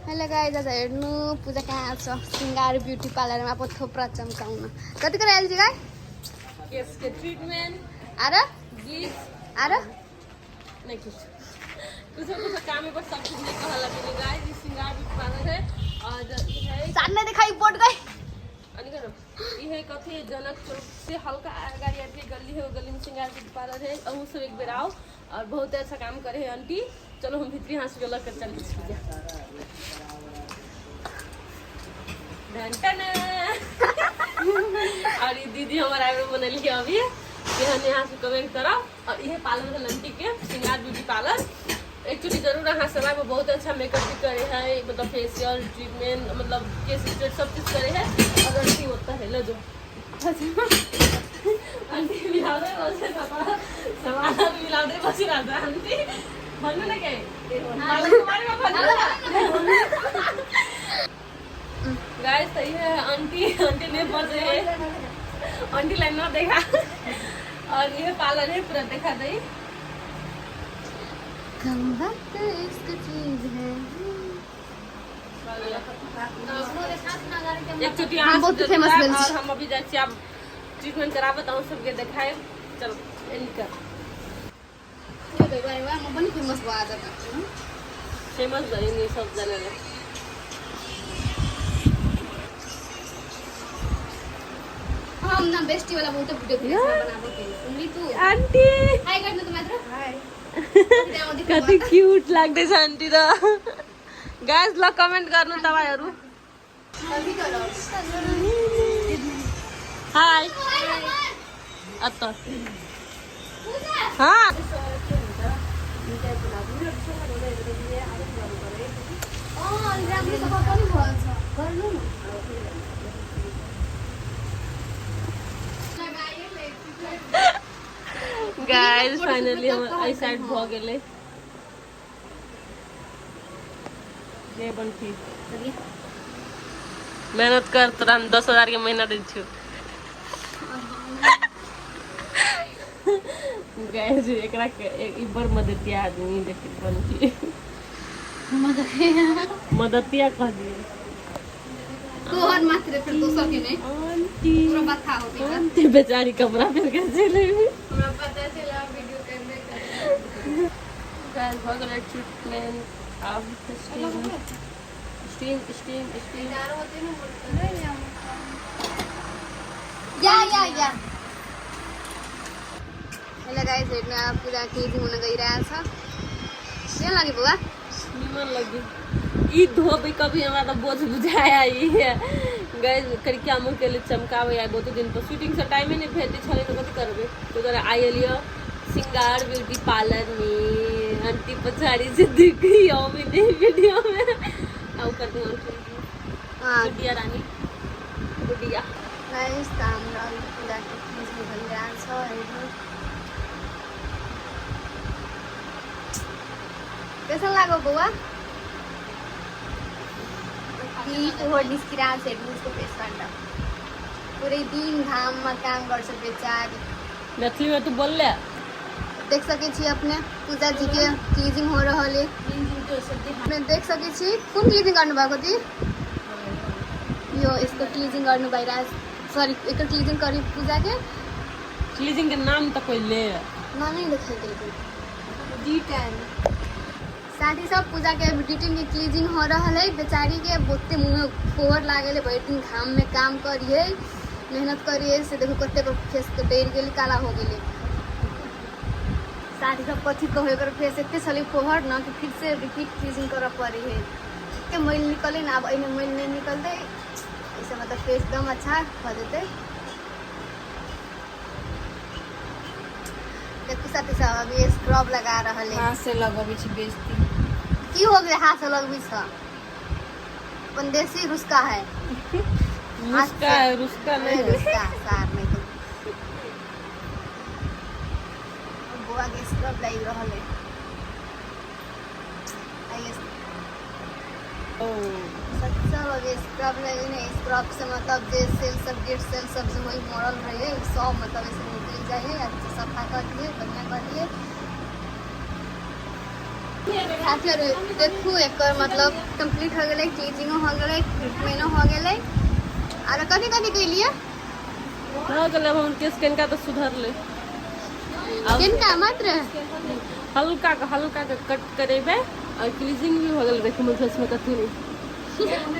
Hello guys, आज हेर्नु पूजा कहाँ छ श्रृङ्गार ब्युटी पार्लरमा पो थोप्रा चम्काउन। कति कुरा आयल छी गाय? केस के ट्रीटमेंट। आर? ब्लीच। आर? नहीं, कुछ कुछ कुछ काम है, बस सब कुछ नहीं कहला कि गाइस, ई श्रृंगार ब्यूटी पार्लर है और ई है। सामने दिखाई बोर्ड गई। अनि करो, ई है कथी, जनक चौक से हल्का गाड़ी आके गली है, वो गली में श्रृंगार ब्यूटी पार्लर है। अहूँ सब एक बेर आओ और बहुत अच्छा काम करे है आंटी। चलो, हम भीतरी हाथ से लग कर चल। ढन। और ई दीदी हमार आईब्रो बनल के अभी केहन, यहाँ से कमेंट करो। और ये पार्लर है आंटी के, श्रृंगार ब्यूटी पार्लर। एक्चुअली जरूर अहाँ सब आबू, बहुत अच्छा मेकअप भी करे है, मतलब फेशियल ट्रीटमेंट, मतलब केस स्ट्रेट सब चीज करे है। और आंटी होता है, ले जो आंटी मिला दे बस, सामान मिला दे बस रहता है। आंटी भन्नु न के पार्लर के बारे में भन्नु न गाइस। सही है आंटी, आंटी नहीं पहुंचे है, आंटी लाइन न देखा। और ये पार्लर है, पूरा देखा दई। कम वक्त इश्क चीज है। एक चोटी हम बहुत फेमस भेल छी। और हम अभी जाइ छी आब ट्रीटमेंट कराबत, अहूँ सबके देखाएब। चलो, एंड कर। म पनि फेमस भयो आज त। फेमस भयो नि सबजनाले। हम न बेस्टी वाला बहुत वीडियो बनाबो के सुनली तू? आन्टी। हाई गर्नु त मात्र, हाई। कति क्युट लाग्दैछ आन्टी त गाइस। ल, कमेन्ट गर्नु तपाईँहरू। हाई अत्त हाँ। राम्रो सफा पनि भएछ, गर्नु न। गाइस, फाइनली हमर एहि साइड भऽ गेलै। दे बंटी, मेहनत कर, तोरा हम 10,000 के महीना दै छियौ। गाइस, एकरा के ई बड़ मदतिया आदमी देखी बंटी, मदतिया कह दिए। तोहर मात्र, फिर दोसर के नहीं। आंटी। पूरा बात था होती है। आंटी बेचारी कपड़ा पहिर के चले। हमरा पता चला वीडियो करने का। गाइस, भऽ गेलै ट्रीटमेंट, आब स्टीम स्टीम स्टीम स्टीम। या या या। हेलो गाइस, हेर्नु अब पूजा क्लिजिङ हुन गइरहेछ। के लाग्यो बुवा? निमन लगी। ई धोबे कभी हमरा तऽ बोझ बुझाया। ई गाइस, करिया मुँह के लिए चमकावे आइ बहुत दिन पर। शूटिंग से टाइमे नहीं भेटै छलै तऽ कथी करबै, तो दुआरे आइ एलियै श्रृंगार ब्यूटी पार्लर में। आंटी पछाड़ी से दिख गई अभी नहीं वीडियो में। आउ कर दूँ गुडिया रानी गुडिया। गाइस, त हाम्रो अघि पूजाको क्लिजिङ भइरहेछ, हेर्नु। कैसन लाग्यो बौआ? कति फोहोर निस्किरहेको छ हेर्नु उसको फेसबाट। पुरै दिन घाममा काम गर्छ बेचारी। मैथिली में तू बोल ले। देख सकै छी अपने, पूजा जी के क्लिजिङ हो रहल है। अपने देख सकै छी। कुन क्लिजिङ गर्नुभएको दी? यो यसको क्लिजिङ गर्नु भइरहेको, सरी, एकर क्लिजिङ करी पूजा के। क्लीजिंग के नाम तऽ कोई ले। नामै लिखल। डी10। साथी सब, पूजा के डी10 के क्लीजिंग हो रहल है। बेचारी के बहुते मुँह फोहर लागल है। भरि दिन घाम में काम करिए, मेहनत करिए से देखो कते फेस के डर गेली, काला हो गेली। साथी सब, कथी कहू, एकर फेस एते छलै फोहर न कि फिर से रिपीट क्लीजिंग करऽ पड़े है। एते मैल निकले न, आब एहिमे मैल नहि निकलतै। एहिसँ मतलब फेस एकदम अच्छा भऽ जेतै। देखू साथी सब, अभी स्क्रब लगा रहल है। हाथ से लगबै छी बेजती। की हो गेलै? हाथ से लगबै छ? अपन देसी रुस्का है। रुस्का है, रुस्का नहीं है। रुस्का सार नहीं तो बुआ के स्क्रब लागि रहल है। आइए। ओ। सब अभी स्क्रब लगेने। स्क्रब से मतलब जे सेल सब, डेड सेल सब जो वही मरल रहे, उ सब मतलब ऐसे निकल जाए है। अच्छा सफा कर दिए, बढ़िया कर दिए। साथी और देखू एकर मतलब कंप्लीट हो गेलै, क्लीजिंगो हो गेलै, ट्रीटमेंटो हो गेलै। आरो कथी कथी कैलियै? हो गेलै, अब हम केस कनिका तऽ सुधरलै। किनका मात्र? हल्का के हल्का के कट करेबै और क्लीजिंग भी हो गेल। देखू, फेस में कथी नहीं।